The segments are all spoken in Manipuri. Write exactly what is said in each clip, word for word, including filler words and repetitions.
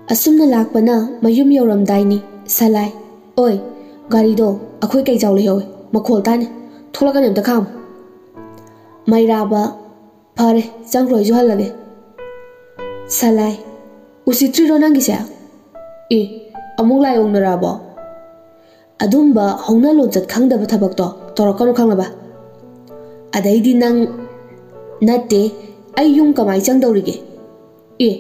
ꯑꯁꯨꯝꯅ ꯂꯥꯛꯄꯅ ꯃꯌꯨꯝ ꯌꯧꯔꯝꯗꯥꯏꯅꯤ꯫ ꯁꯂꯥꯏ, "ꯑꯣꯏ, ꯒꯥꯔꯤꯗꯣ ꯑꯩꯈꯣꯏ ꯀꯩ ꯆꯥꯎ ꯂꯩꯍꯧꯋꯦ, ꯃꯈꯣꯜ ꯇꯥꯅꯤ, ꯊꯣꯛꯂꯛꯀꯅꯤ, ꯑꯝꯇ ꯈꯥꯝꯃꯨ꯫" ꯃꯩꯔꯥꯕ, "ꯐꯔꯦ, ꯆꯪꯈ꯭ꯔꯣ, ꯑꯩꯁꯨ ꯍꯜꯂꯒꯦ꯫" ꯁꯂꯥꯏ, "ꯎꯁꯤꯠꯇ꯭ꯔꯤꯔꯣ ꯅꯪꯒꯤꯁꯦ? ꯑꯦ, ꯑꯃꯨꯛ ꯂꯥꯏ ꯑꯣꯛꯅꯔꯛꯑꯕꯣ? ꯑꯗꯨꯝꯕ ꯍꯧꯅ ꯂꯣꯟꯆꯠ ꯈꯪꯗꯕ ꯊꯕꯛꯇꯣ ꯇꯧꯔꯛꯀꯅꯨ, ꯈꯪꯉꯕ? ꯑꯗꯩꯗꯤ ꯅꯪ, ꯅꯠꯇꯦ, ꯑꯩ ꯌꯨꯝ ꯀꯃꯥꯏ ꯆꯪꯗꯧꯔꯤꯒꯦ? ꯑꯦ,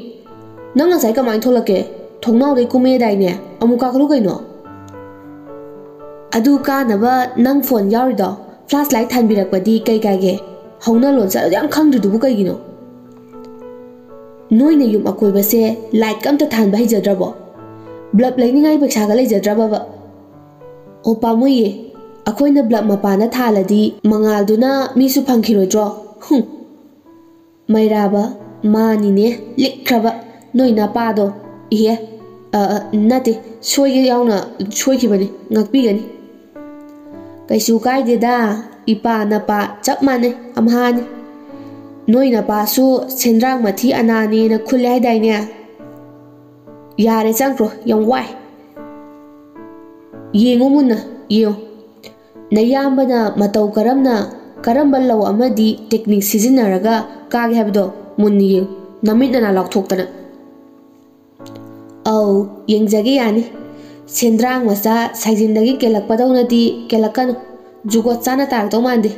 ꯅꯪ ꯉꯁꯥꯏ ꯀꯃꯥꯏꯅ ꯊꯣꯛꯂꯛꯀꯦ? ꯊꯣꯡꯅꯥꯎꯗꯩ ꯀꯨꯝꯃꯛꯑꯦꯗꯥꯏꯅꯦ? ꯑꯃꯨꯛ ꯀꯥꯈꯠꯂꯨ ꯀꯩꯅꯣ꯫" "ꯑꯗꯨ ꯀꯥꯅꯕ ꯅꯪ ꯐꯣꯟ ꯌꯥꯎꯔꯤꯗꯣ? ꯐ꯭ꯂꯥꯁ ꯂꯥꯏꯠ ꯊꯥꯟꯕꯤꯔꯛꯄꯗꯤ ꯀꯩ ꯀꯥꯏꯒꯦ? ꯍꯧꯅ ꯂꯣꯟꯆꯠ ꯑꯗꯨ ꯌꯥꯝ ꯈꯪꯗ꯭ꯔꯤꯗꯨꯕꯨ ꯀꯩꯒꯤꯅꯣ? ꯅꯣꯏꯅ ꯌꯨꯝ ꯑꯀꯣꯏꯕꯁꯦ ꯂꯥꯏꯠꯀ ꯑꯝꯇ ꯊꯥꯟꯕ ꯍꯩꯖꯗ꯭ꯔꯕꯣ? ꯕ꯭ꯂꯕ ꯂꯩꯅꯤꯡꯉꯥꯏ ꯄꯩꯁꯥꯒ ꯂꯩꯖꯗ꯭ꯔꯕꯕ?" "ꯑꯣ, ꯄꯥꯝꯃꯨꯏꯌꯦ꯫ ꯑꯩꯈꯣꯏꯅ ꯕ꯭ꯂꯕ ꯃꯄꯥꯟꯗ ꯊꯥꯜꯂꯗꯤ ꯃꯉꯥꯜꯗꯨꯅ ꯃꯤꯁꯨ ꯐꯪꯈꯤꯔꯣꯏꯗ꯭ꯔꯣ? ꯍꯨꯝ꯫" ꯃꯩꯔꯥꯕ, "ꯃꯥꯅꯤꯅꯦ, ꯂꯤꯛꯈ꯭ꯔꯕ ꯅꯣꯏ ꯅꯄꯥꯗꯣ꯫ ꯏꯍꯦ, ꯑ, ꯑ, ꯅꯠꯇꯦ, ꯁꯣꯏꯒꯦ ꯌꯥꯎꯅ ꯁꯣꯏꯈꯤꯕꯅꯤ, ꯉꯥꯛꯄꯤꯒꯅꯤ꯫" "ꯀꯩꯁꯨ ꯀꯥꯏꯗꯦꯗ, ꯏꯄꯥ ꯅꯄꯥ ꯆꯞ ꯃꯥꯟꯅꯩ, ꯑꯝꯍꯥꯅꯤ꯫ ꯅꯣꯏ ꯅꯄꯥꯁꯨ ꯁꯦꯟꯗ꯭ꯔꯥꯡ ꯃꯊꯤ ꯑꯅꯥꯅꯦꯅ ꯈꯨꯜꯂꯦ ꯍꯥꯏꯗꯥꯏꯅꯦ? ꯌꯥꯔꯦ, ꯆꯪꯈ꯭ꯔꯣ, ꯌꯥꯝ ꯋꯥꯏ꯫ ꯌꯦꯡꯉꯨ ꯃꯨꯟꯅ, ꯌꯦꯡꯉꯨ꯫ ꯅꯌꯥꯝꯕꯅ ꯃꯇꯧ ꯀꯔꯝꯅ, ꯀꯔꯝꯕ ꯂꯧ ꯑꯃꯗꯤ ꯇꯦꯛꯅꯤꯛ ꯁꯤꯖꯤꯟꯅꯔꯒ ꯀꯥꯒꯦ ꯍꯥꯏꯕꯗꯣ ꯃꯨꯟꯅ ꯌꯦꯡꯉꯨ, ꯅꯃꯤꯠ ꯅꯅꯥ ꯂꯥꯎꯊꯣꯛꯇꯅ꯫" "ꯑꯧ, ꯌꯦꯡꯖꯒꯦ, ꯌꯥꯅꯤ꯫ ꯁꯦꯟꯗ꯭ꯔꯥꯡ ꯃꯆꯥ ꯁꯥꯏꯖꯤꯟꯗꯒꯤ ꯀꯦꯜꯂꯛꯄꯗꯧꯅꯗꯤ ꯀꯦꯜꯂꯛꯀꯅꯨ, ꯖꯨꯒꯣꯠ ꯆꯥꯅ ꯇꯥꯔꯛꯇꯧ ꯃꯥꯟꯗꯦ꯫"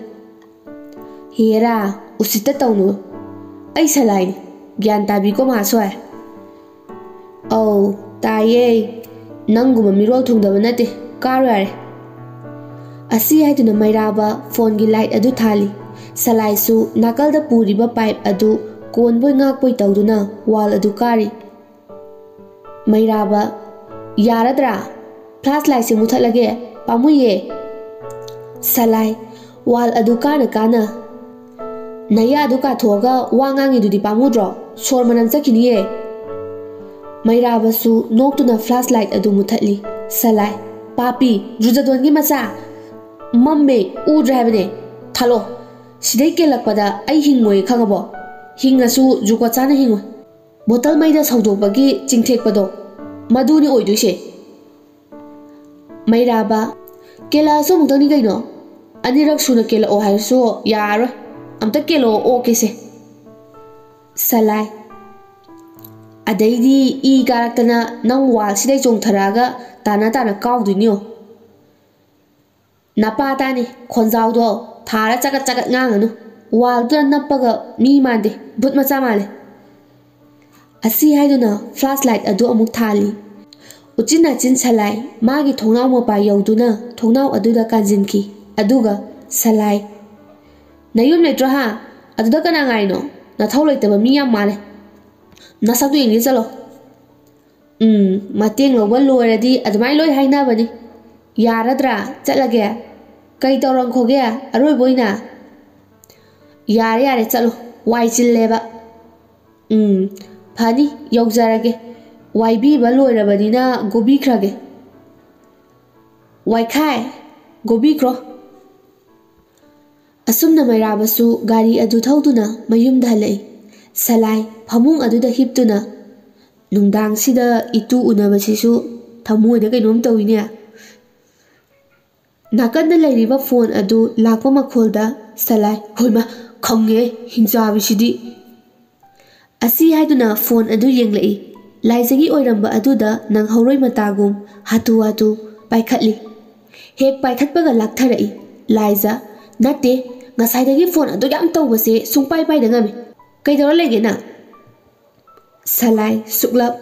"ꯍꯦꯔꯥ, ꯎꯁꯤꯠꯇ ꯇꯧꯅꯨ꯫ ꯑꯩ ꯁꯂꯥꯏꯅꯤ, ꯒ꯭ꯌꯥꯟ ꯇꯥꯕꯤꯀꯣ ꯃꯍꯥꯁꯣꯏ꯫" "ꯑꯧ, ꯇꯥꯏꯌꯦ꯫ ꯅꯪꯒꯨꯝꯕ ꯃꯤꯔꯣꯜ ꯊꯨꯡꯗꯕ ꯅꯠꯇꯦ꯫ ꯀꯥꯔꯣ ꯌꯥꯔꯦ꯫" ꯑꯁꯤ ꯍꯥꯏꯗꯨꯅ ꯃꯩꯔꯥꯕ ꯐꯣꯟꯒꯤ ꯂꯥꯏꯠ ꯑꯗꯨ ꯊꯥꯜꯂꯤ꯫ ꯁꯂꯥꯏꯁꯨ ꯅꯥꯀꯜꯗ ꯄꯨꯔꯤꯕ ꯄꯥꯏꯞ ꯑꯗꯨ ꯀꯣꯟꯕꯣꯏ ꯉꯥꯛꯄꯣꯏ ꯇꯧꯗꯨꯅ ꯋꯥꯜ ꯑꯗꯨ ꯀꯥꯔꯤ꯫ ꯃꯩꯔꯥꯕ, "ꯌꯥꯔꯗ꯭ꯔꯥ? ꯐ꯭ꯂꯥꯁ ꯂꯥꯏꯠꯁꯦ ꯃꯨꯊꯠꯂꯒꯦ, ꯄꯥꯝꯃꯨꯏꯌꯦ꯫" ꯁꯂꯥꯏ, ꯋꯥꯜ ꯑꯗꯨ ꯀꯥꯅ ꯀꯥꯅ, "ꯅꯌꯥꯗꯨ ꯀꯥꯊꯣꯛꯑꯒ ꯋꯥ ꯉꯥꯡꯉꯤꯗꯨꯗꯤ ꯄꯥꯝꯃꯨꯗ꯭ꯔꯣ? ꯁꯣꯔ ꯃꯅꯝ ꯆꯠꯈꯤꯅꯤꯌꯦ꯫" ꯃꯩꯔꯥꯕꯁꯨ ꯅꯣꯛꯇꯨꯅ ꯐ꯭ꯂꯥꯁ ꯂꯥꯏꯠ ꯑꯗꯨ ꯃꯨꯊꯠꯂꯤ꯫ ꯁꯂꯥꯏ, "ꯄꯥꯄꯤ, ꯖꯨꯖꯗꯣꯟꯒꯤ ꯃꯆꯥ! ꯃꯝꯃꯦ, ꯎꯗ꯭ꯔꯦ ꯍꯥꯏꯕꯅꯦ꯫ ꯊꯥꯜꯂꯣ꯫ ꯁꯤꯗꯩ ꯀꯦꯜꯂꯛꯄꯗ ꯑꯩ ꯍꯤꯡꯉꯣꯏ, ꯈꯪꯉꯕꯣ? ꯍꯤꯡꯉꯁꯨ ꯖꯨꯒꯣꯠ ꯆꯥꯅ ꯍꯤꯡꯉꯣꯏ꯫" ꯕꯣꯇꯜ ꯃꯩꯗ ꯁꯧꯗꯣꯛꯄꯒꯤ ꯆꯤꯡꯊꯦꯛꯄꯗꯣ, ꯃꯗꯨꯅꯤ ꯑꯣꯏꯗꯣꯏꯁꯦ꯫ ꯃꯩꯔꯥꯕ, ꯀꯦꯜꯂꯛꯑꯁꯨ ꯑꯃꯨꯛꯇꯪꯅꯤ ꯀꯩꯅꯣ꯫ ꯑꯅꯤꯔꯛ ꯁꯨꯅ ꯀꯦꯜꯂꯛꯑꯣ ꯍꯥꯏꯔꯁꯨ ꯌꯥꯔꯣꯏ꯫ ꯑꯝꯇ ꯀꯦꯜꯂꯛꯑꯣ ꯑꯣꯛꯀꯦꯁꯦ꯫ ꯁꯂꯥꯏ, ꯑꯗꯩꯗꯤ ꯏ ꯀꯥꯔꯛꯇꯅ ꯅꯪ ꯋꯥꯜꯁꯤꯗꯩ ꯆꯣꯡꯊꯔꯛꯑꯒ ꯇꯥꯅ ꯇꯥꯅ ꯀꯥꯎꯗꯣꯏꯅꯤꯌꯣ꯫ ꯅꯄꯥ ꯇꯥꯅꯤ, ꯈꯣꯟꯖꯥꯎꯗꯣ ꯊꯥꯔ ꯆꯒꯠ ꯆꯒꯠ ꯉꯥꯡꯉꯅꯨ꯫ ꯋꯥꯜꯗꯨꯗ ꯅꯞꯄꯒ ꯃꯤ ꯃꯥꯟꯗꯦ, ꯚꯨꯠ ꯃꯆꯥ ꯃꯥꯜꯂꯦ꯫ ꯑꯁꯤ ꯍꯥꯏꯗꯨꯅ ꯐ꯭ꯂꯥꯁ ꯂꯥꯏꯠ ꯑꯗꯨ ꯑꯃꯨꯛ ꯊꯥꯜꯂꯤ꯫ ꯎꯆꯤꯟ ꯅꯥꯆꯤꯟ ꯁꯂꯥꯏ ꯃꯥꯒꯤ ꯊꯣꯡꯅꯥꯎ ꯃꯄꯥ ꯌꯧꯗꯨꯅ ꯊꯣꯡꯅꯥꯎ ꯑꯗꯨꯗ ꯀꯥꯟꯁꯤꯟꯈꯤ꯫ ꯑꯗꯨꯒ ꯁꯂꯥꯏ, "ꯅꯌꯨꯝ ꯂꯩꯇ꯭ꯔꯣ ꯍꯥ? ꯑꯗꯨꯗ ꯀꯅꯥ ꯉꯥꯏꯅꯣ? ꯅꯊꯧ ꯂꯩꯇꯕ ꯃꯤ ꯌꯥꯝ ꯃꯥꯜꯂꯦ꯫ ꯅꯁꯛꯇꯨ ꯌꯦꯡꯒꯦ ꯆꯠꯂꯣ꯫" ꯎꯝ, ꯃꯇꯦꯡ ꯂꯧꯕ ꯂꯣꯏꯔꯗꯤ ꯑꯗꯨꯃꯥꯏꯅ ꯂꯣꯏ ꯍꯥꯏꯅꯕꯅꯤ꯫ ꯌꯥꯔꯗ꯭ꯔꯥ? ꯆꯠꯂꯒꯦ꯫ ꯀꯩ ꯇꯧꯔꯝꯈꯣꯒꯦ ꯑꯔꯣꯏꯕ ꯑꯣꯏꯅ? ꯌꯥꯔꯦ, ꯌꯥꯔꯦ, ꯆꯠꯂꯣ꯫ ꯋꯥꯏ ꯆꯤꯜꯂꯦꯕ꯫ ꯎꯝ, ꯐꯅꯤ, ꯌꯧꯖꯔꯒꯦ꯫ ꯋꯥꯏꯕꯤꯕ ꯂꯣꯏꯔꯕꯅꯤꯅ ꯒꯣꯕꯤꯈ꯭ꯔꯒꯦ꯫ ꯋꯥꯏꯈꯥꯏ, ꯒꯣꯕꯤꯈ꯭ꯔꯣ꯫ ꯑꯁꯨꯝꯅ ꯃꯩꯔꯥꯕꯁꯨ ꯒꯥꯔꯤ ꯑꯗꯨ ꯊꯧꯗꯨꯅ ꯃꯌꯨꯝꯗ ꯍꯜꯂꯛꯏ꯫ ꯁꯂꯥꯏ ꯐꯃꯨꯡ ꯑꯗꯨꯗ ꯍꯤꯞꯇꯨꯅ, "ꯅꯨꯡꯗꯥꯡꯁꯤꯗ ꯏꯇꯨ ꯎꯅꯕꯁꯤꯁꯨ ꯊꯃꯣꯏꯗ ꯀꯩꯅꯣꯝ ꯇꯧꯏꯅꯦ꯫" ꯅꯥꯀꯟꯗ ꯂꯩꯔꯤꯕ ꯐꯣꯟ ꯑꯗꯨ ꯂꯥꯛꯄ ꯃꯈꯣꯜꯗ ꯁꯂꯥꯏ, "ꯍꯣꯏꯃ, ꯈꯪꯉꯦ, ꯍꯤꯡꯆꯥꯕꯤꯁꯤꯗꯤ!" ꯑꯁꯤ ꯍꯥꯏꯗꯨꯅ ꯐꯣꯟ ꯑꯗꯨ ꯌꯦꯡꯂꯛꯏ꯫ ꯂꯥꯏꯖꯒꯤ ꯑꯣꯏꯔꯝꯕ ꯑꯗꯨꯗ ꯅꯪꯍꯧꯔꯣꯏ ꯃꯇꯥꯒꯨꯝ ꯍꯥꯊꯨ ꯍꯥꯊꯨ ꯄꯥꯏꯈꯠꯂꯤ꯫ ꯍꯦꯛ ꯄꯥꯏꯈꯠꯄꯒ ꯂꯥꯛꯊꯔꯛꯏ꯫ ꯂꯥꯏꯖ, "ꯅꯠꯇꯦ, ꯉꯁꯥꯏꯗꯒꯤ ꯐꯣꯟ ꯑꯗꯨ ꯌꯥꯝ ꯇꯧꯕꯁꯦ ꯁꯨꯡꯄꯥꯏ ꯄꯥꯏꯗ ꯉꯝꯃꯤ꯫ ꯀꯩꯗꯧꯔ ꯂꯩꯒꯦ ꯅꯪ?" ꯁꯂꯥꯏ, ꯁꯨꯛꯂꯞ,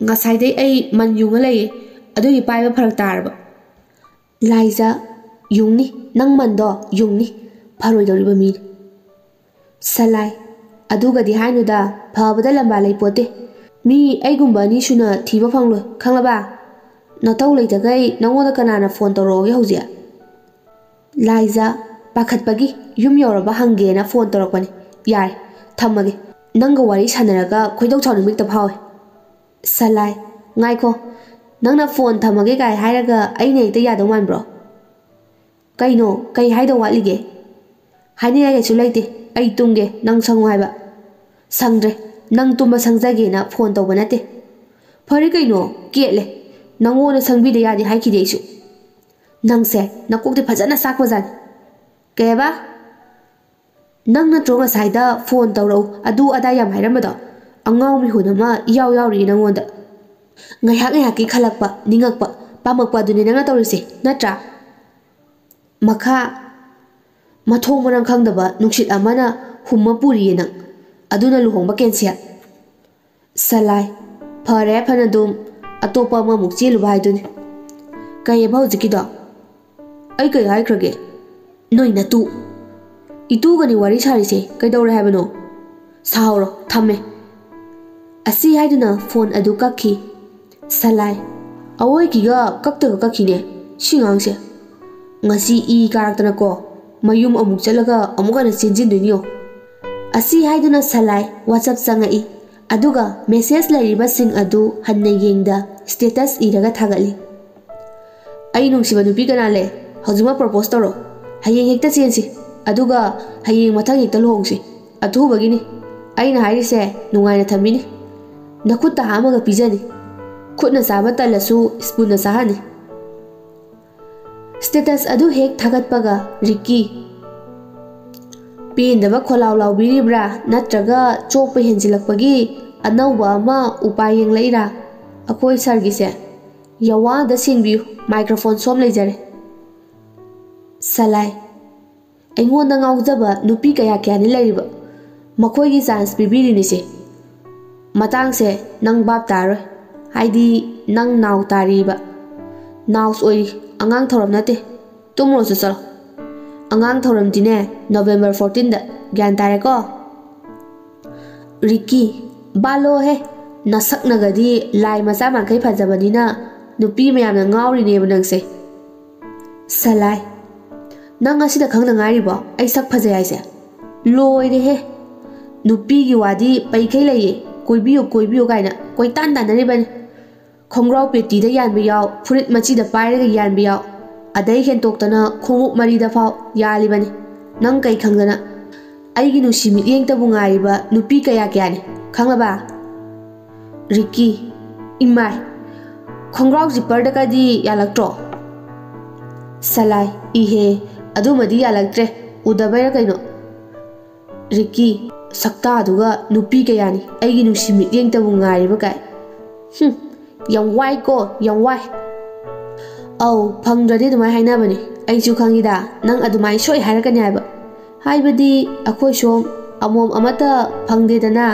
"ꯉꯁꯥꯏꯗꯩ ꯑꯩ ꯃꯟ ꯌꯨꯡꯉ ꯂꯩꯌꯦ, ꯑꯗꯨꯒꯤ ꯄꯥꯏꯕ ꯐꯔꯛ ꯇꯥꯔꯕ꯫" ꯂꯥꯏꯖ, "ꯌꯨꯡꯅꯤ, ꯅꯪ ꯃꯟꯗꯣ ꯌꯨꯡꯅꯤ, ꯐꯔꯣꯏꯗꯧꯔꯤꯕ ꯃꯤꯅꯤ꯫" ꯁꯂꯥꯏ, "ꯑꯗꯨꯒꯗꯤ ꯍꯥꯏꯅꯨꯗ, ꯐꯕꯗ ꯂꯝꯕꯥ ꯂꯩꯄꯣꯠꯇꯦ꯫ ꯃꯤ ꯑꯩꯒꯨꯝꯕ ꯑꯅꯤ ꯁꯨꯅ ꯊꯤꯕ ꯐꯪꯂꯣꯏ, ꯈꯪꯂꯕ? ꯅꯇꯧ ꯂꯩꯇꯈꯩ ꯅꯉꯣꯟꯗ ꯀꯅꯥꯅ ꯐꯣꯟ ꯇꯧꯔꯛꯑꯣꯒꯦ ꯍꯧꯖꯤꯛ?" ꯂꯥꯏꯖ, ꯄꯥꯈꯠꯄꯒꯤ, "ꯌꯨꯝ ꯌꯧꯔꯕ ꯍꯪꯒꯦꯅ ꯐꯣꯟ ꯇꯧꯔꯛꯄꯅꯤ꯫ ꯌꯥꯔꯦ, ꯊꯝꯃꯒꯦ꯫ ꯅꯪꯒ ꯋꯥꯔꯤ ꯁꯥꯟꯅꯔꯒ ꯈꯣꯏꯗꯧ ꯁꯥꯎꯅꯤꯡꯕ ꯍꯦꯛꯇ ꯐꯥꯎꯋꯦ꯫" ꯁꯂꯥꯏ, "ꯉꯥꯏꯈꯣ, ꯅꯪꯅ ꯐꯣꯟ ꯊꯝꯃꯒꯦ ꯀꯥꯏ ꯍꯥꯏꯔꯒ ꯑꯩꯅ ꯍꯦꯛꯇ ꯌꯥꯗꯧ ꯃꯥꯟꯕ꯭ꯔꯣ? ꯀꯩꯅꯣ, ꯀꯩ ꯍꯥꯏꯗꯧ ꯋꯥꯠꯂꯤꯒꯦ? ꯍꯥꯏꯅꯤꯡꯉꯥꯏ ꯀꯩꯁꯨ ꯂꯩꯇꯦ꯫ ꯑꯩ ꯇꯨꯝꯒꯦ, ꯅꯪ ꯁꯪꯉꯨ ꯍꯥꯏꯕ꯫ ꯁꯪꯗ꯭ꯔꯦ꯫ ꯅꯪ ꯇꯨꯝꯕ ꯁꯪꯖꯒꯦꯅ ꯐꯣꯟ ꯇꯧꯕ ꯅꯠꯇꯦ꯫ ꯐꯔꯦ ꯀꯩꯅꯣ, ꯀꯦꯠꯂꯦ꯫ ꯅꯪꯉꯣꯟꯗ ꯁꯪꯕꯤꯗ ꯌꯥꯗꯦ ꯍꯥꯏꯈꯤꯗꯦ ꯑꯩꯁꯨ꯫ ꯅꯪꯁꯦ ꯅꯀꯣꯛꯇꯤ ꯐꯖꯅ ꯆꯥꯛꯄꯖꯥꯠꯅꯤ꯫ ꯀꯩ ꯍꯥꯏꯕ? ꯅꯪ ꯅꯠꯇ꯭ꯔꯣ ꯉꯁꯥꯏꯗ ꯐꯣꯟ ꯇꯧꯔꯛꯎ, ꯑꯗꯨ ꯑꯗꯥ ꯌꯥꯝ ꯍꯥꯏꯔꯝꯕꯗꯣ? ꯑꯉꯥꯎ ꯃꯤꯍꯨꯟ ꯑꯃ ꯏꯌꯥꯎ ꯌꯥꯎꯔꯤꯌꯦ ꯅꯪꯉꯣꯟꯗ꯫ ꯉꯥꯏꯍꯥꯛ ꯉꯥꯏꯍꯥꯛꯀꯤ ꯈꯜꯂꯛꯄ, ꯅꯤꯡꯉꯛꯄ, ꯄꯥꯝꯃꯛꯄ ꯑꯗꯨꯅꯤ ꯅꯪꯅ ꯇꯧꯔꯤꯁꯦ, ꯅꯠꯇ꯭ꯔꯥ? ꯃꯈꯥ, ꯃꯊꯣꯡ ꯃꯔꯝ ꯈꯪꯗꯕ ꯅꯨꯡꯁꯤꯠ ꯑꯃꯅ ꯍꯨꯝꯃ ꯄꯨꯔꯤꯌꯦ ꯅꯪ꯫ ꯑꯗꯨꯅ ꯂꯨꯍꯣꯡꯕ ꯀꯦꯟꯁꯦꯜ꯫ ꯁꯂꯥꯏ, ꯐꯔꯦ ꯐꯅꯗꯨꯝ, ꯑꯇꯣꯞꯄ ꯑꯃꯃꯨꯛ ꯆꯦꯜꯂꯨꯕ ꯍꯥꯏꯗꯨꯅꯤ꯫ ꯀꯩꯑꯕ ꯍꯧꯖꯤꯛꯀꯤꯗꯣ? ꯑꯩ ꯀꯩ ꯍꯥꯏꯈ꯭ꯔꯒꯦ? ꯅꯣꯏ ꯅꯇꯨ꯫ ꯏꯇꯨꯒꯅꯤ ꯋꯥꯔꯤ ꯁꯥꯔꯤꯁꯦ, ꯀꯩꯗꯧꯔꯦ ꯍꯥꯏꯕꯅꯣ? ꯁꯥꯍꯧꯔꯣ, ꯊꯝꯃꯦ꯫ ꯑꯁꯤ ꯍꯥꯏꯗꯨꯅ ꯐꯣꯟ ꯑꯗꯨ ꯀꯛꯈꯤ꯫ ꯁꯂꯥꯏ, ꯑꯋꯣꯏꯒꯤꯒ ꯀꯛꯇꯒ ꯀꯛꯈꯤꯅꯦ ꯁꯤ ꯉꯥꯡꯁꯦ꯫ ꯉꯁꯤ ꯏ ꯀꯥꯔꯛꯇꯅꯀꯣ, ꯃꯌꯨꯝ ꯑꯃꯨꯛ ꯆꯠꯂꯒ ꯑꯃꯨꯛ ꯍꯟꯅ ꯆꯦꯟꯁꯤꯟꯗꯣꯏꯅꯤꯌꯣ꯫ ꯑꯁꯤ ꯍꯥꯏꯗꯨꯅ ꯁꯂꯥꯏ ꯋꯥꯆꯞ ꯆꯪꯉꯛꯏ꯫ ꯑꯗꯨꯒ ꯃꯦꯁꯦꯖ ꯂꯩꯔꯤꯕꯁꯤꯡ ꯑꯗꯨ ꯍꯟꯅ ꯌꯦꯡꯗ ꯁ꯭ꯇꯦꯇꯁ ꯏꯔꯒ ꯊꯥꯒꯠꯂꯤ꯫ ꯑꯩ ꯅꯨꯡꯁꯤꯕ ꯅꯨꯄꯤ ꯀꯅꯥ ꯂꯩ? ꯍꯧꯖꯤꯛꯃꯛ ꯄ꯭ꯔꯣꯄꯣꯁ ꯇꯧꯔꯣ꯫ ꯍꯌꯦꯡ ꯍꯦꯛꯇ ꯆꯦꯟꯁꯤ꯫ ꯑꯗꯨꯒ ꯍꯌꯦꯡ ꯃꯊꯪ ꯍꯦꯛꯇ ꯂꯨꯍꯣꯡꯁꯤ꯫ ꯑꯊꯨꯕꯒꯤꯅꯤ꯫ ꯑꯩꯅ ꯍꯥꯏꯔꯤꯁꯦ ꯅꯨꯡꯉꯥꯏꯅ ꯊꯝꯕꯤꯅꯤ꯫ ꯅꯈꯨꯠꯇ ꯍꯥꯝꯃꯒ ꯄꯤꯖꯅꯤ꯫ ꯈꯨꯠꯅ ꯆꯥꯕ ꯇꯜꯂꯁꯨ ꯁ꯭ꯄꯨꯟꯅ ꯆꯥꯍꯟꯅꯤ꯫ ꯁ꯭ꯇꯦꯇꯁ ꯑꯗꯨ ꯍꯦꯛ ꯊꯥꯒꯠꯄꯒ ꯔꯤꯛꯀꯤ, ꯄꯦꯟꯗꯕ ꯈꯣꯜꯂꯥꯎ ꯂꯥꯎꯕꯤꯔꯤꯕ꯭ꯔꯥ ꯅꯠꯇ꯭ꯔꯒ ꯆꯣꯞꯄ ꯍꯦꯟꯖꯤꯜꯂꯛꯄꯒꯤ ꯑꯅꯧꯕ ꯑꯃ ꯎꯄꯥꯏ ꯌꯦꯡꯂꯛꯏꯔꯥ? ꯑꯩꯈꯣꯏ ꯁꯥꯔꯒꯤꯁꯦ ꯌꯥꯋꯥꯗ ꯁꯦꯡꯕꯤꯌꯨ, ꯃꯥꯏꯀ꯭ꯔꯣꯐꯣꯟ ꯁꯣꯝ ꯂꯩꯖꯔꯦ꯫ ꯁꯂꯥꯏ, ꯑꯩꯉꯣꯟꯗ ꯉꯥꯎꯖꯕ ꯅꯨꯄꯤ ꯀꯌꯥ ꯀꯌꯥꯅꯤ ꯂꯩꯔꯤꯕ, ꯃꯈꯣꯏꯒꯤ ꯆꯥꯟꯁ ꯄꯤꯕꯤꯔꯤꯅꯤꯁꯦ꯫ ꯃꯇꯥꯡꯁꯦ ꯅꯪ ꯚꯥꯞ ꯇꯥꯔꯣꯏ, ꯍꯥꯏꯗꯤ ꯅꯪ ꯅꯥꯎ ꯇꯥꯔꯤꯕ꯫ ꯅꯥꯎꯁ ꯑꯣꯏꯔꯤ, ꯑꯉꯥꯡ ꯊꯧꯔꯝ ꯅꯠꯇꯦ꯫ ꯇꯨꯝꯃꯨꯔꯣꯁꯨ ꯆꯠꯂꯣ꯫ ꯑꯉꯥꯡ ꯊꯧꯔꯝꯗꯤꯅꯦ ꯅꯣꯕꯦꯝꯕꯔ ꯐꯣꯔꯇꯤꯟꯗ, ꯒ꯭ꯌꯥꯟ ꯇꯥꯔꯦꯀꯣ? ꯔꯤꯛꯀꯤ, ꯕꯥꯂꯣꯍꯦ, ꯅꯁꯛꯅꯒꯗꯤ ꯂꯥꯏ ꯃꯆꯥ ꯃꯥꯟꯈꯩ ꯐꯖꯕꯅꯤꯅ ꯅꯨꯄꯤ ꯃꯌꯥꯝꯅ ꯉꯥꯎꯔꯤꯅꯦꯕ ꯅꯪꯁꯦ꯫ ꯁꯂꯥꯏ, ꯅꯪ ꯉꯁꯤꯗ ꯈꯪꯗ ꯉꯥꯏꯔꯤꯕꯣ ꯑꯩ ꯁꯛ ꯐꯖꯩ ꯍꯥꯏꯁꯦ? ꯂꯣꯏꯔꯦꯍꯦ꯫ ꯅꯨꯄꯤꯒꯤ ꯋꯥꯗꯤ ꯄꯩꯈꯩ ꯂꯩꯌꯦ, ꯀꯣꯏꯕꯤꯌꯨ ꯀꯣꯏꯕꯤꯌꯨ ꯀꯥꯏꯅ ꯀꯣꯏꯇꯥꯟ ꯇꯥꯟꯅꯔꯤꯕꯅꯤ꯫ ꯈꯣꯡꯒ꯭ꯔꯥꯎ ꯄꯦꯇꯤꯗ ꯌꯥꯟꯕ ꯌꯥꯎ, ꯐꯨꯔꯤꯠ ꯃꯆꯤꯗ ꯄꯥꯏꯔꯒ ꯌꯥꯟꯕ ꯌꯥꯎ, ꯑꯗꯩ ꯍꯦꯟꯇꯣꯛꯇꯅ ꯈꯣꯡꯎꯞ ꯃꯔꯤꯗ ꯐꯥꯎ ꯌꯥꯜꯂꯤꯕꯅꯤ꯫ ꯅꯪ ꯀꯩ ꯈꯪꯗꯅ? ꯑꯩꯒꯤ ꯅꯨꯡꯁꯤ ꯃꯤꯠꯌꯦꯡꯇꯕꯨ ꯉꯥꯏꯔꯤꯕ ꯅꯨꯄꯤ ꯀꯌꯥ ꯀꯌꯥꯅꯤ꯫ ꯈꯪꯂꯕ? ꯔꯤꯀꯤ, ꯏꯃꯥꯏ, ꯈꯣꯡꯒ꯭ꯔꯥꯎ ꯖꯤꯞꯄꯔꯗꯒꯗꯤ ꯌꯥꯜꯂꯛꯇ꯭ꯔꯣ? ꯁꯂꯥꯏ, ꯏꯍꯦ, ꯑꯗꯨꯃꯗꯤ ꯌꯥꯜꯂꯛꯇ꯭ꯔꯦ, ꯎꯗꯕꯩꯔ ꯀꯩꯅꯣ꯫ ꯔꯤꯀꯤ, ꯁꯛꯇꯥꯗꯨꯒ ꯅꯨꯄꯤ ꯀꯌꯥꯅꯤ ꯑꯩꯒꯤ ꯅꯨꯡꯁꯤ ꯃꯤꯠꯌꯦꯡꯇꯕꯨ ꯉꯥꯏꯔꯤꯕ ꯀꯥꯏ꯫ ꯍꯨꯝ, ꯌꯥꯝ ꯋꯥꯏꯀꯣ, ꯌꯥꯝ ꯋꯥꯏ꯫ ꯑꯧ, ꯐꯪꯗ꯭ꯔꯗꯤ ꯑꯗꯨꯃꯥꯏꯅ ꯍꯥꯏꯅꯕꯅꯦ꯫ ꯑꯩꯁꯨ ꯈꯪꯉꯤꯗ, ꯅꯪ ꯑꯗꯨꯃꯥꯏꯅ ꯁꯣꯏ ꯍꯥꯏꯔꯛꯀꯅꯤ ꯍꯥꯏꯕ꯫ ꯍꯥꯏꯕꯗꯤ ꯑꯩꯈꯣꯏ ꯁꯣꯝ ꯑꯃꯣꯝ ꯑꯃꯠꯇ ꯐꯪꯗꯦꯗꯅ꯫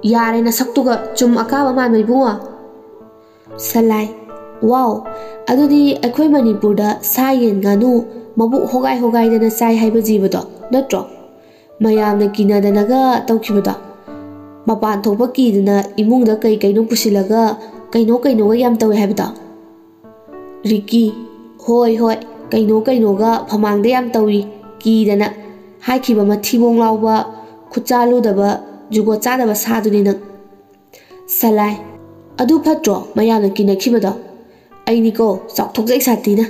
ꯌꯥꯔꯦ ꯅꯁꯛꯇꯨꯒ, ꯆꯨꯝ ꯑꯀꯥꯕ ꯃꯥꯟꯕ ꯏꯕꯨꯡꯉꯣ꯫ ꯁꯂꯥꯏ, ꯋꯥꯎ, ꯑꯗꯨꯗꯤ ꯑꯩꯈꯣꯏ ꯃꯅꯤꯄꯨꯔꯗ ꯁꯥ ꯌꯦꯟ ꯉꯥꯅꯨ ꯃꯕꯨꯛ ꯍꯣꯒꯥꯏ ꯍꯣꯒꯥꯏꯗꯅ ꯆꯥꯏ ꯍꯥꯏꯕ ꯖꯤꯕꯗꯣ ꯅꯠꯇ꯭ꯔꯣ? ꯃꯌꯥꯝꯅ ꯀꯤꯅꯗꯅꯒ ꯇꯧꯈꯤꯕꯗꯣ꯫ ꯃꯄꯥꯟ ꯊꯣꯛꯄ ꯀꯤꯗꯅ ꯏꯃꯨꯡꯗ ꯀꯩ ꯀꯩꯅꯣ ꯄꯨꯁꯤꯜꯂꯒ ꯀꯩꯅꯣ ꯀꯩꯅꯣꯒ ꯌꯥꯝ ꯇꯧꯋꯦ ꯍꯥꯏꯕꯗꯣ꯫ ꯔꯤꯀꯤ, ꯍꯣꯏ ꯍꯣꯏ, ꯀꯩꯅꯣ ꯀꯩꯅꯣꯒ ꯐꯃꯥꯡꯗ ꯌꯥꯝ ꯇꯧꯏ, ꯀꯤꯗꯅ ꯍꯥꯏꯈꯤꯕ ꯃꯊꯤꯕꯣꯡ ꯂꯥꯎꯕ, ꯈꯨꯠꯆꯥꯜꯂꯨꯗꯕ, ꯖꯨꯒꯣꯠ ꯆꯥꯗꯕ ꯁꯥꯗꯨꯅꯤ ꯅꯪ꯫ ꯁꯂꯥꯏ, ꯑꯗꯨ ꯐꯠꯇ꯭ꯔꯣ ꯃꯌꯥꯝꯅ ꯀꯤꯅꯈꯤꯕꯗꯣ? ꯑꯩꯅꯤꯀꯣ ꯆꯥꯎꯊꯣꯛꯆꯩ ꯁꯥꯊꯤꯅ꯫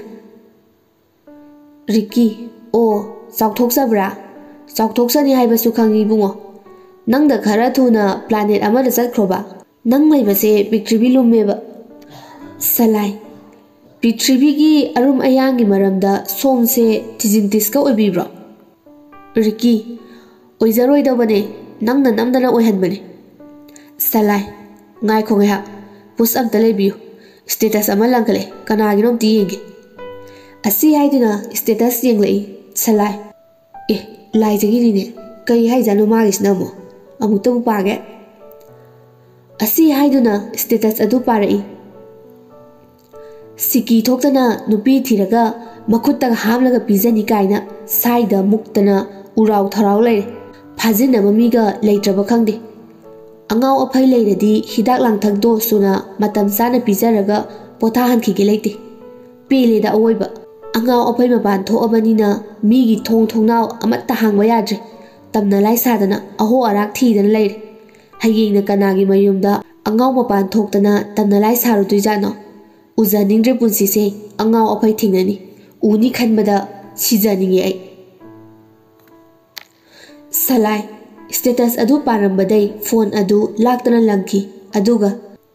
ꯔꯤꯀꯤ, ꯑꯣ, ꯆꯥꯎꯊꯣꯛꯆꯕ꯭ꯔꯥ? ꯆꯥꯎꯊꯣꯛꯆꯅꯤ ꯍꯥꯏꯕꯁꯨ ꯈꯪꯉꯤ ꯏꯕꯨꯡꯉꯣ꯫ ꯅꯪꯗ ꯈꯔ ꯊꯨꯅ ꯄ꯭ꯂꯥꯅꯦꯠ ꯑꯃꯗ ꯆꯠꯈ꯭ꯔꯣꯕ꯫ ꯅꯪ ꯂꯩꯕꯁꯦ ꯄ꯭ꯔꯤꯊꯤꯕꯤ ꯂꯨꯝꯃꯦꯕ꯫ ꯁꯂꯥꯏ, ꯄ꯭ꯔꯤꯊꯤꯕꯤꯒꯤ ꯑꯔꯨꯝ ꯑꯌꯥꯡꯒꯤ ꯃꯔꯝꯗ ꯁꯣꯝꯁꯦ ꯊꯤꯖꯤꯟꯇꯤꯁꯀ ꯑꯣꯏꯕꯤꯕ꯭ꯔꯣ? ꯔꯤꯀꯤ, ꯑꯣꯏꯖꯔꯣꯏꯗꯕꯅꯦ, ꯅꯪꯅ ꯅꯝꯗꯅ ꯑꯣꯏꯍꯟꯕꯅꯦ꯫ ꯁꯂꯥꯏ, ꯉꯥꯏꯈꯣ ꯉꯥꯏꯍꯥꯛ, ꯄꯨꯁ ꯑꯝꯇ ꯂꯩꯕꯤꯌꯨ꯫ ꯁ꯭ꯇꯦꯇꯁ ꯑꯃ ꯂꯪꯈꯠꯂꯦ, ꯀꯅꯥꯒꯤꯅꯣ ꯑꯝꯇ ꯌꯦꯡꯒꯦ꯫ ꯑꯁꯤ ꯍꯥꯏꯗꯨꯅ ꯁ꯭ꯇꯦꯇꯁ ꯌꯦꯡꯂꯛꯏ꯫ ꯁꯂꯥꯏ, ꯑꯦ, ꯂꯥꯏꯖꯒꯤꯅꯤꯅꯦ, ꯀꯩ ꯍꯥꯏꯖꯥꯠꯅꯣ ꯃꯥꯒꯤꯁꯤꯅ ꯑꯃꯨꯛ? ꯑꯃꯨꯛꯇꯕꯨ ꯄꯥꯒꯦ꯫ ꯑꯁꯤ ꯍꯥꯏꯗꯨꯅ ꯁ꯭ꯇꯦꯇꯁ ꯑꯗꯨ ꯄꯥꯔꯛꯏ꯫ ꯁꯤꯀꯤ ꯊꯣꯛꯇꯅ ꯅꯨꯄꯤ ꯊꯤꯔꯒ ꯃꯈꯨꯠꯇꯒ ꯍꯥꯝꯂꯒ ꯄꯤꯖꯅꯤ ꯀꯥꯏꯅ ꯁꯥꯏꯗ ꯃꯨꯛꯇꯅ ꯎꯔꯥꯎ ꯊꯔꯥꯎ ꯂꯩꯔꯦ꯫ ꯐꯥꯖꯤꯟꯅꯕ ꯃꯤꯒ ꯂꯩꯇ꯭ꯔꯕ ꯈꯪꯗꯦ꯫ ꯑꯉꯥꯎ ꯑꯐꯩ ꯂꯩꯔꯗꯤ ꯍꯤꯗꯥꯛ ꯂꯥꯡꯊꯛ ꯗꯣꯁ ꯁꯨꯅ ꯃꯇꯝ ꯆꯥꯅ ꯄꯤꯖꯔꯒ ꯄꯣꯊꯥꯍꯟꯈꯤꯒꯦ ꯂꯩꯇꯦ꯫ ꯄꯦꯜꯂꯦꯗ ꯑꯑꯣꯏꯕ꯫ ꯑꯉꯥꯎ ꯑꯐꯩ ꯃꯄꯥꯟ ꯊꯣꯛꯑꯕꯅꯤꯅ ꯃꯤꯒꯤ ꯊꯣꯡ ꯊꯣꯡꯅꯥꯎ ꯑꯃꯠꯇ ꯍꯥꯡꯕ ꯌꯥꯗ꯭ꯔꯦ꯫ ꯇꯝꯅ ꯂꯥꯏ ꯁꯥꯗꯅ ꯑꯍꯣ ꯑꯔꯥꯛ ꯊꯤꯗꯅ ꯂꯩꯔꯦ꯫ ꯍꯌꯦꯡꯅ ꯀꯅꯥꯒꯤ ꯃꯌꯨꯝꯗ ꯑꯉꯥꯎ ꯃꯄꯥꯟ ꯊꯣꯛꯇꯅ ꯇꯝꯅ ꯂꯥꯏ ꯁꯥꯔꯨꯗꯣꯏꯖꯥꯠꯅꯣ? ꯎꯖꯅꯤꯡꯗ꯭ꯔꯦ ꯄꯨꯟꯁꯤꯁꯦ, ꯑꯉꯥꯎ ꯑꯐꯩ ꯊꯦꯡꯅꯅꯤ꯫ ꯎꯅꯤ ꯈꯟꯕꯗ ꯁꯤꯖꯅꯤꯡꯉꯦ ꯑꯩ꯫ ꯁꯂꯥꯏ, ꯁ꯭ꯇꯦꯇꯁ ꯑꯗꯨ ꯄꯥꯔꯝꯕꯗꯩ ꯐꯣꯟ ꯑꯗꯨ ꯂꯥꯛꯇꯅ ꯂꯪꯈꯤ꯫ ꯑꯗꯨꯒ,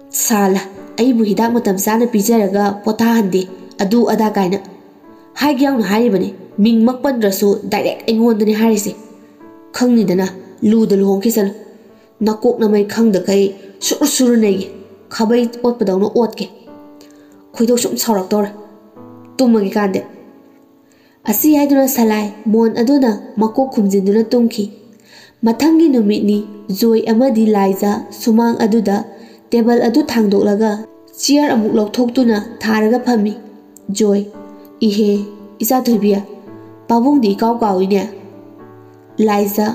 "ꯁꯥꯂꯥ, ꯑꯩꯕꯨ ꯍꯤꯗꯥꯛ ꯃꯇꯝ ꯆꯥꯅ ꯄꯤꯖꯔꯒ ꯄꯣꯊꯥꯍꯟꯗꯦ, ꯑꯗꯨ ꯑꯗꯥ ꯀꯥꯏꯅ ꯍꯥꯏꯒꯦ ꯌꯥꯎꯅ ꯍꯥꯏꯔꯤꯕꯅꯤ꯫ ꯃꯤꯡꯃꯛ ꯄꯟꯗ꯭ꯔꯁꯨ ꯗꯥꯏꯔꯦꯛ ꯑꯩꯉꯣꯟꯗꯅꯤ ꯍꯥꯏꯔꯤꯁꯦ꯫ ꯈꯪꯅꯤꯗꯅ, ꯂꯨꯗ ꯂꯨꯍꯣꯡꯈꯤꯁꯅꯨ꯫ ꯅꯀꯣꯛ ꯅꯃꯩ ꯈꯪꯗꯈꯩ ꯁꯨꯔꯨ ꯁꯨꯔꯨ ꯅꯩꯒꯦ꯫ ꯈꯥꯕꯩ ꯑꯣꯠꯄꯗꯧꯅ ꯑꯣꯠꯀꯦ꯫ ꯈꯣꯏꯗꯧ ꯁꯨꯝ ꯁꯥꯎꯔꯛꯇꯧꯔꯦ꯫ ꯇꯨꯝꯃꯒꯦ ꯀꯥꯟꯗꯦ꯫" ꯑꯁꯤ ꯍꯥꯏꯗꯨꯅ ꯁꯂꯥꯏ ꯃꯣꯟ ꯑꯗꯨꯅ ꯃꯀꯣꯛ ꯈꯨꯝꯖꯤꯟꯗꯨꯅ ꯇꯨꯝꯈꯤ꯫ ꯃꯊꯪꯒꯤ ꯅꯨꯃꯤꯠꯅꯤ꯫ ꯖꯣꯏ ꯑꯃꯗꯤ ꯂꯥꯏꯖꯥ ꯁꯨꯃꯥꯡ ꯑꯗꯨꯗ ꯇꯦꯕꯜ ꯑꯗꯨ ꯊꯥꯡꯗꯣꯛꯂꯒ ꯆꯤꯌꯔ ꯑꯃꯨꯛ ꯂꯧꯊꯣꯛꯇꯨꯅ ꯊꯥꯔꯒ ꯐꯝꯃꯤ꯫ ꯖꯣꯏ, "ꯏꯍꯦ, ꯏꯆꯥ ꯊꯣꯏꯕꯤ, ꯄꯥꯕꯨꯡꯗꯤ ꯏꯀꯥꯎ ꯀꯥꯎꯏꯅꯦ꯫" ꯂꯥꯏꯖꯥ,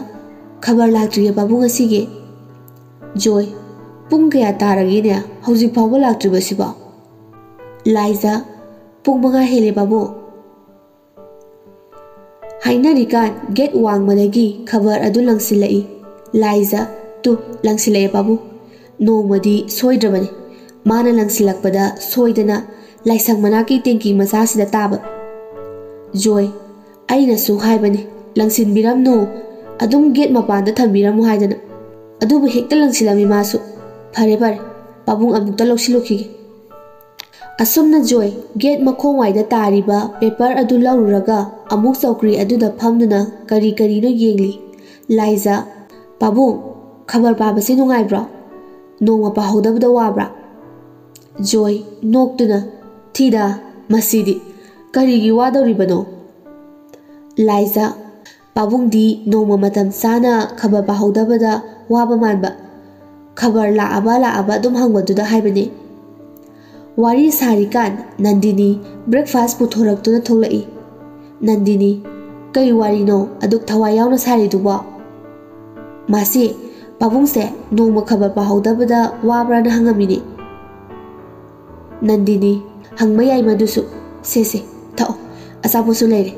"ꯈꯕꯔ ꯂꯥꯛꯇ꯭ꯔꯤꯌꯦ ꯄꯥꯕꯨꯡ ꯉꯁꯤꯒꯤ꯫" ꯖꯣꯏ, "ꯄꯨꯡ ꯀꯌꯥ ꯇꯥꯔꯒꯦꯅꯦ? ꯍꯧꯖꯤꯛ ꯐꯥꯎꯕ ꯂꯥꯛꯇ꯭ꯔꯤꯕꯁꯤꯕꯣ?" ꯂꯥꯏꯖꯥ, "ꯄꯨꯡ ꯃꯉꯥ ꯍꯦꯜꯂꯦ ꯄꯥꯕꯨꯡ꯫" ꯍꯥꯏꯅꯔꯤꯀꯥꯟ ꯒꯦꯠ ꯋꯥꯡꯃꯗꯒꯤ ꯈꯕꯔ ꯑꯗꯨ ꯂꯪꯁꯤꯜꯂꯛꯏ꯫ ꯂꯥꯏꯖꯥ, "ꯇꯨ, ꯂꯪꯁꯤꯜꯂꯛꯑꯦ ꯄꯥꯕꯨꯡ꯫ ꯅꯣꯡꯃꯗꯤ ꯁꯣꯏꯗ꯭ꯔꯕꯅꯤ꯫ ꯃꯥꯅ ꯂꯪꯁꯤꯜꯂꯛꯄꯗ ꯁꯣꯏꯗꯅ ꯂꯥꯏꯁꯪ ꯃꯅꯥꯛꯀꯤ ꯇꯦꯡꯀꯤ ꯃꯆꯥꯁꯤꯗ ꯇꯥꯕ꯫" ꯖꯣꯏ, "ꯑꯩꯅꯁꯨ ꯍꯥꯏꯕꯅꯤ, ꯂꯪꯁꯤꯟꯕꯤꯔꯝꯅꯨ, ꯑꯗꯨꯝ ꯒꯦꯠ ꯃꯄꯥꯟꯗ ꯊꯝꯕꯤꯔꯝꯃꯨ ꯍꯥꯏꯗꯅ꯫ ꯑꯗꯨꯕꯨ ꯍꯦꯛꯇ ꯂꯪꯁꯤꯜꯂꯝꯃꯤ ꯃꯥꯁꯨ꯫ ꯐꯔꯦ, ꯐꯔꯦ, ꯄꯥꯕꯨꯡ ꯑꯃꯨꯛꯇ ꯂꯧꯁꯤꯜꯂꯨꯈꯤꯒꯦ꯫" ꯑꯁꯨꯝꯅ ꯖꯣꯏ ꯒꯦꯠ ꯃꯈꯣꯡꯋꯥꯏꯗ ꯇꯥꯔꯤꯕ ꯄꯦꯄꯔ ꯑꯗꯨ ꯂꯧꯔꯨꯔꯒ ꯑꯃꯨꯛ ꯆꯧꯀ꯭ꯔꯤ ꯑꯗꯨꯗ ꯐꯝꯗꯨꯅ ꯀꯔꯤ ꯀꯔꯤꯅꯣ ꯌꯦꯡꯂꯤ꯫ ꯂꯥꯏꯖꯥ, "ꯄꯥꯕꯨꯡ, ꯈꯕꯔ ꯄꯥꯕꯁꯦ ꯅꯨꯡꯉꯥꯏꯕ꯭ꯔꯣ? ꯅꯣꯡꯃ ꯄꯥꯍꯧꯗꯕꯗ ꯋꯥꯕ꯭ꯔꯥ?" ꯖꯣꯏ, ꯅꯣꯛꯇꯨꯅ, "ꯊꯤꯗ, ꯃꯁꯤꯗꯤ ꯀꯔꯤꯒꯤ ꯋꯥꯗꯧꯔꯤꯕꯅꯣ?" ꯂꯥꯏꯖꯥ, "ꯄꯥꯕꯨꯡꯗꯤ ꯅꯣꯡꯃ ꯃꯇꯝ ꯆꯥꯅ ꯈꯕꯔ ꯄꯥꯍꯧꯗꯕꯗ ꯋꯥꯕ ꯃꯥꯟꯕ꯫ ꯈꯕꯔ ꯂꯥꯛꯑꯕ ꯂꯥꯛꯑꯕ ꯑꯗꯨꯝ ꯍꯪꯕꯗꯨꯗ ꯍꯥꯏꯕꯅꯦ꯫" ꯋꯥꯔꯤ ꯁꯥꯔꯤꯀꯥꯟ ꯅꯟꯗꯤꯅꯤ ꯕ꯭ꯔꯦꯛꯐꯥꯁ ꯄꯨꯊꯣꯔꯛꯇꯨꯅ ꯊꯣꯛꯂꯛꯏ꯫ ꯅꯟꯗꯤꯅꯤ, "ꯀꯩ ꯋꯥꯔꯤꯅꯣ ꯑꯗꯨꯛ ꯊꯋꯥꯏ ꯌꯥꯎꯅ ꯁꯥꯔꯤꯗꯨꯕꯣ?" "ꯃꯥꯁꯤ, ꯄꯥꯕꯨꯡꯁꯦ ꯅꯣꯡꯃ ꯈꯕꯔ ꯄꯥꯍꯧꯗꯕꯗ ꯋꯥꯕ꯭ꯔꯥꯅ ꯍꯪꯉꯝꯃꯤꯅꯦ꯫" ꯅꯟꯗꯤꯅꯤ, "ꯍꯪꯕ ꯌꯥꯏ ꯃꯗꯨꯁꯨ꯫ ꯁꯦ, ꯁꯦ, ꯊꯛꯑꯣ, ꯑꯆꯥꯄꯣꯠꯁꯨ ꯂꯩꯔꯦ꯫"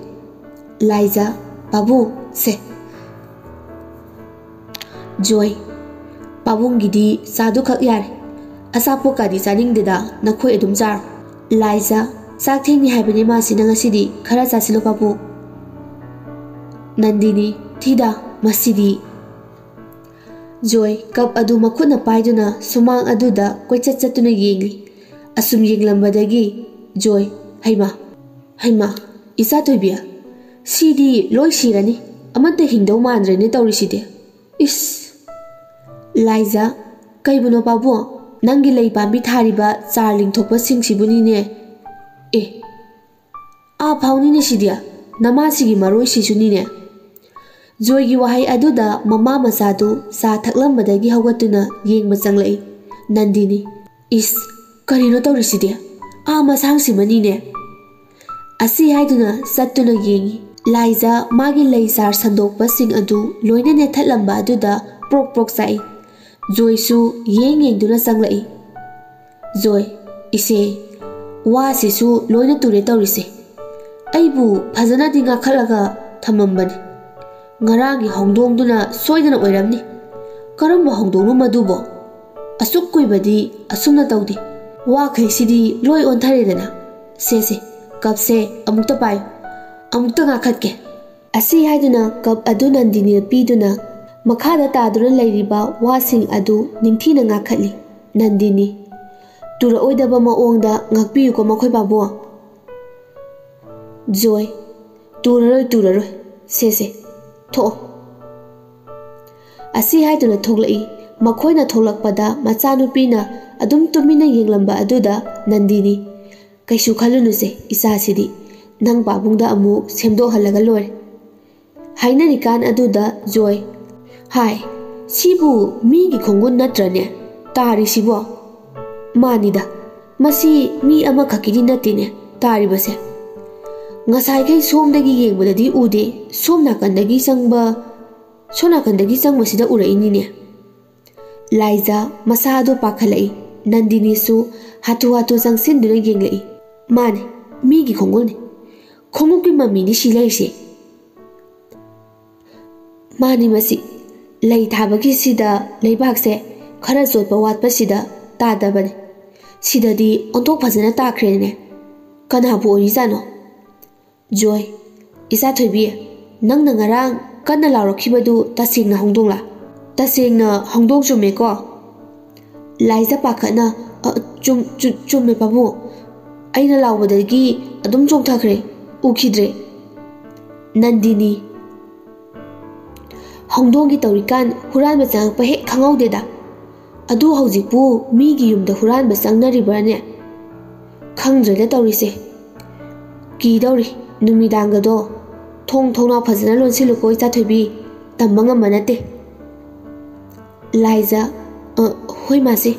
ꯂꯥꯏꯖꯥ, "ꯄꯥꯕꯨꯡ, ꯁꯦ꯫" ꯖꯣꯏ, "ꯄꯥꯕꯨꯡꯒꯤꯗꯤ ꯆꯥꯗꯨꯈꯛ ꯌꯥꯔꯦ꯫ ꯑꯆꯥꯄꯣꯠꯀꯗꯤ ꯆꯥꯅꯤꯡꯗꯦꯗ, ꯅꯈꯣꯏ ꯑꯗꯨꯝ ꯆꯥꯔꯣ꯫" ꯂꯥꯏꯖꯥ, "ꯆꯥꯛ ꯊꯦꯡꯅꯤ ꯍꯥꯏꯕꯅꯤ ꯃꯥꯁꯤꯅ ꯉꯁꯤꯗꯤ, ꯈꯔ ꯆꯥꯁꯤꯜꯂꯣ ꯄꯥꯕꯨꯡ꯫" ꯅꯟꯗꯤꯅꯤ, "ꯊꯤꯗ, ꯃꯁꯤꯗꯤ ꯖꯣꯏ ꯀꯞ ꯑꯗꯨ ꯃꯈꯨꯠꯅ ꯄꯥꯏꯗꯨꯅ ꯁꯨꯃꯥꯡ ꯑꯗꯨꯗ ꯀꯣꯏꯆꯠ ꯆꯠꯇꯨꯅ ꯌꯦꯡꯂꯤ꯫ ꯑꯁꯨꯝ ꯌꯦꯡꯂꯝꯕꯗꯒꯤ ꯖꯣꯏ, "ꯍꯩꯃꯥ, ꯍꯩꯃꯥ, ꯏꯆꯥ ꯊꯣꯏꯕꯤ, ꯁꯤꯗꯤ ꯂꯣꯏ ꯁꯤꯔꯅꯤ, ꯑꯃꯠꯇ ꯍꯤꯡꯗꯧ ꯃꯥꯟꯗ꯭ꯔꯦꯅꯦ ꯇꯧꯔꯤꯁꯤꯗꯤ꯫ ꯏꯁ!" "ꯂꯥꯏꯖ, ꯀꯩꯕꯨꯅꯣ ꯄꯥꯕꯨꯡ? ꯅꯪꯒꯤ ꯂꯩ ꯄꯥꯝꯕꯤ ꯊꯥꯔꯤꯕ ꯆꯥꯔ ꯂꯤꯡꯊꯣꯛꯄꯁꯤꯡꯁꯤꯕꯨꯅꯤꯅꯦ꯫ ꯑꯦ, ꯑꯥ ꯐꯥꯎꯅꯤꯅꯦ ꯁꯤꯗꯤ, ꯅꯃꯥꯁꯤꯒꯤ ꯃꯔꯣꯏꯁꯤꯁꯨꯅꯤꯅꯦ꯫" ꯖꯣꯏꯒꯤ ꯋꯥꯍꯩ ꯑꯗꯨꯗ ꯃꯃꯥ ꯃꯆꯥꯗꯨ ꯆꯥ ꯊꯛꯂꯝꯕꯗꯒꯤ ꯍꯧꯒꯠꯇꯨꯅ ꯌꯦꯡꯕ ꯆꯪꯂꯛꯏ꯫ ꯅꯟꯗꯤꯅꯤ, "ꯏꯁ, ꯀꯔꯤꯅꯣ ꯇꯧꯔꯤꯁꯤꯗꯤ? ꯑꯥ ꯃꯁꯥꯡꯁꯤꯃꯅꯤꯅꯦ!" ꯑꯁꯤ ꯍꯥꯏꯗꯨꯅ ꯆꯠꯇꯨꯅ ꯌꯦꯡꯉꯤ꯫ ꯂꯥꯏꯖ ꯃꯥꯒꯤ ꯂꯩ ꯆꯥꯔ ꯁꯟꯗꯣꯛꯄꯁꯤꯡ ꯑꯗꯨ ꯂꯣꯏꯅ ꯅꯦꯠꯊꯠꯂꯝꯕ ꯑꯗꯨꯗ ꯄ꯭ꯔꯣꯛ ꯄ꯭ꯔꯣꯛ ꯆꯥꯛꯏ꯫ ꯖꯣꯏꯁꯨ ꯌꯦꯡ ꯌꯦꯡꯗꯨꯅ ꯆꯪꯂꯛꯏ꯫ "ꯖꯣꯏ, ꯏꯆꯦ, ꯋꯥꯁꯤꯁꯨ ꯂꯣꯏꯅ ꯇꯨꯔꯦ ꯇꯧꯔꯤꯁꯦ꯫ ꯑꯩꯕꯨ ꯐꯖꯅꯗꯤ ꯉꯥꯛꯈꯠꯂꯒ ꯊꯝꯃꯝꯕꯅꯤ꯫ ꯉꯔꯥꯡꯒꯤ ꯍꯧꯗꯣꯡꯗꯨꯅ ꯁꯣꯏꯗꯅ ꯑꯣꯏꯔꯝꯅꯤ꯫ ꯀꯔꯝꯕ ꯍꯧꯗꯣꯡꯅꯣ ꯃꯗꯨꯕꯣ? ꯑꯁꯨꯛ ꯀꯨꯏꯕꯗꯤ ꯑꯁꯨꯝꯅ ꯇꯧꯗꯦ꯫ ꯋꯥꯈꯩꯁꯤꯗꯤ ꯂꯣꯏ ꯑꯣꯟꯊꯔꯦꯗꯅ꯫ ꯁꯦ, ꯁꯦ, ꯀꯞꯁꯦ ꯑꯃꯨꯛꯇ ꯄꯥꯏꯌꯨ꯫ ꯑꯃꯨꯛꯇ ꯉꯥꯛꯈꯠꯀꯦ꯫" ꯑꯁꯤ ꯍꯥꯏꯗꯨꯅ ꯀꯞ ꯑꯗꯨ ꯅꯟꯗꯤꯅꯤꯗ ꯄꯤꯗꯨꯅ ꯃꯈꯥꯗ ꯇꯥꯗꯨꯅ ꯂꯩꯔꯤꯕ ꯋꯥꯁꯤꯡ ꯑꯗꯨ ꯅꯤꯡꯊꯤꯅ ꯉꯥꯛꯈꯠꯂꯤ꯫ ꯅꯟꯗꯤꯅꯤ, "ꯇꯨꯔꯛꯑꯣꯏꯗꯕ ꯃꯑꯣꯡꯗ ꯉꯥꯛꯄꯤꯌꯨꯀꯣ ꯃꯈꯣꯏ ꯄꯥꯕꯨꯡ꯫" ꯖꯣꯏ, "ꯇꯨꯔꯔꯣꯏ, ꯇꯨꯔꯔꯣꯏ꯫ ꯁꯦ, ꯁꯦ, ꯊꯣꯛꯑꯣ꯫" ꯑꯁꯤ ꯍꯥꯏꯗꯨꯅ ꯊꯣꯛꯂꯛꯏ꯫ ꯃꯈꯣꯏꯅ ꯊꯣꯛꯂꯛꯄꯗ ꯃꯆꯥꯅꯨꯄꯤꯅ ꯑꯗꯨꯝ ꯇꯨꯃꯤꯟꯅ ꯌꯦꯡꯂꯝꯕ ꯑꯗꯨꯗ ꯅꯟꯗꯤꯅꯤ, "ꯀꯩꯁꯨ ꯈꯜꯂꯨꯅꯨꯁꯦ, ꯏꯆꯥꯁꯤꯗꯤ ꯅꯪ ꯄꯥꯕꯨꯡꯗ ꯑꯃꯨꯛ ꯁꯦꯝꯗꯣꯛꯍꯜꯂꯒ ꯂꯣꯏꯔꯦ꯫" ꯍꯥꯏꯅꯔꯤꯀꯥꯟ ꯑꯗꯨꯗ ꯖꯣꯏ, "ꯍꯥꯏ, ꯁꯤꯕꯨ ꯃꯤꯒꯤ ꯈꯣꯡꯒꯨꯟ ꯅꯠꯇ꯭ꯔꯅꯦ ꯇꯥꯔꯤꯁꯤꯕꯣ? ꯃꯥꯅꯤꯗ, ꯃꯁꯤ ꯃꯤ ꯑꯃꯈꯛꯀꯤꯗꯤ ꯅꯠꯇꯦꯅꯦ ꯇꯥꯔꯤꯕꯁꯦ꯫ ꯉꯁꯥꯏꯈꯩ ꯁꯣꯝꯗꯒꯤ ꯌꯦꯡꯕꯗꯗꯤ ꯎꯗꯦ, ꯁꯣꯝ ꯅꯥꯀꯟꯗꯒꯤ ꯆꯪꯕ, ꯁꯣꯝ ꯅꯥꯀꯟꯗꯒꯤ ꯆꯪꯕꯁꯤꯗ ꯎꯔꯛꯏꯅꯤꯅꯦ꯫" ꯂꯥꯏꯖ ꯃꯁꯥ ꯑꯗꯨ ꯄꯥꯈꯠꯂꯛꯏ꯫ ꯅꯟꯗꯤꯅꯤꯁꯨ ꯍꯥꯊꯨ ꯍꯥꯊꯨ ꯆꯪꯁꯤꯟꯗꯨꯅ ꯌꯦꯡꯂꯛꯏ꯫ "ꯃꯥꯅꯦ, ꯃꯤꯒꯤ ꯈꯣꯡꯒꯨꯜꯅꯤ꯫ ꯈꯣꯡꯎꯞꯀꯤ ꯃꯃꯤꯅꯤ ꯁꯤ ꯂꯩꯔꯤꯁꯦ꯫" "ꯃꯥꯅꯤ, ꯃꯁꯤ ꯂꯩ ꯊꯥꯕꯒꯤꯁꯤꯗ ꯂꯩꯕꯥꯛꯁꯦ ꯈꯔ ꯆꯣꯠꯄ ꯋꯥꯠꯄꯁꯤꯗ ꯇꯥꯗꯕꯅꯤ꯫ ꯁꯤꯗꯗꯤ ꯑꯣꯟꯊꯣꯛ ꯐꯖꯅ ꯇꯥꯈ꯭ꯔꯦꯅꯦ꯫ ꯀꯅꯥꯕꯨ ꯑꯣꯏꯔꯤꯖꯥꯠꯅꯣ?" "ꯖꯣꯏ, ꯏꯆꯥ ꯊꯣꯏꯕꯤ, ꯅꯪꯅ ꯉꯔꯥꯡ ꯀꯟꯅ ꯂꯥꯎꯔꯛꯈꯤꯕꯗꯨ ꯇꯁꯦꯡꯅ ꯍꯧꯗꯣꯡꯂꯥ?" ꯇꯁꯦꯡꯅ ꯍꯧꯗꯣꯡ ꯆꯨꯝꯃꯦꯀꯣ? ꯂꯥꯏꯖ ꯄꯥꯈꯠꯅ, "ꯑ, ꯆꯨꯝ-, ꯆꯨ-, ꯆꯨꯝꯃꯦ ꯄꯥꯕꯨꯡ꯫ ꯑꯩꯅ ꯂꯥꯎꯕꯗꯒꯤ ꯑꯗꯨꯝ ꯆꯣꯡꯊꯈ꯭ꯔꯦ, ꯎꯈꯤꯗ꯭ꯔꯦ"꯫ ꯅꯟꯗꯤꯅꯤ: "ꯍꯧꯗꯣꯡꯒꯤ ꯇꯧꯔꯤꯀꯥꯟ ꯍꯨꯔꯥꯟꯕ ꯆꯪꯉꯛꯄ ꯍꯦꯛ ꯈꯪꯍꯧꯗꯦꯗ꯫ ꯑꯗꯨ ꯍꯧꯖꯤꯛꯄꯨ ꯃꯤꯒꯤ ꯌꯨꯝꯗ ꯍꯨꯔꯥꯟꯕ ꯆꯪꯅꯔꯤꯕ꯭ꯔꯥꯅꯦ? ꯈꯪꯗ꯭ꯔꯦꯗ ꯇꯧꯔꯤꯁꯦ꯫ ꯀꯤꯗꯧꯔꯤ, ꯅꯨꯃꯤꯗꯥꯡꯒꯗꯣ꯫ ꯊꯣꯡ ꯊꯣꯡꯅꯥꯎ ꯐꯖꯅ ꯂꯣꯟꯁꯤꯜꯂꯨꯀꯣ ꯏꯆꯥꯊꯣꯏꯕꯤ, ꯇꯝꯕ ꯉꯝꯕ ꯅꯠꯇꯦ"꯫ ꯂꯥꯏꯖ: "ꯑ, ꯍꯣꯏ ꯃꯥꯁꯤ"꯫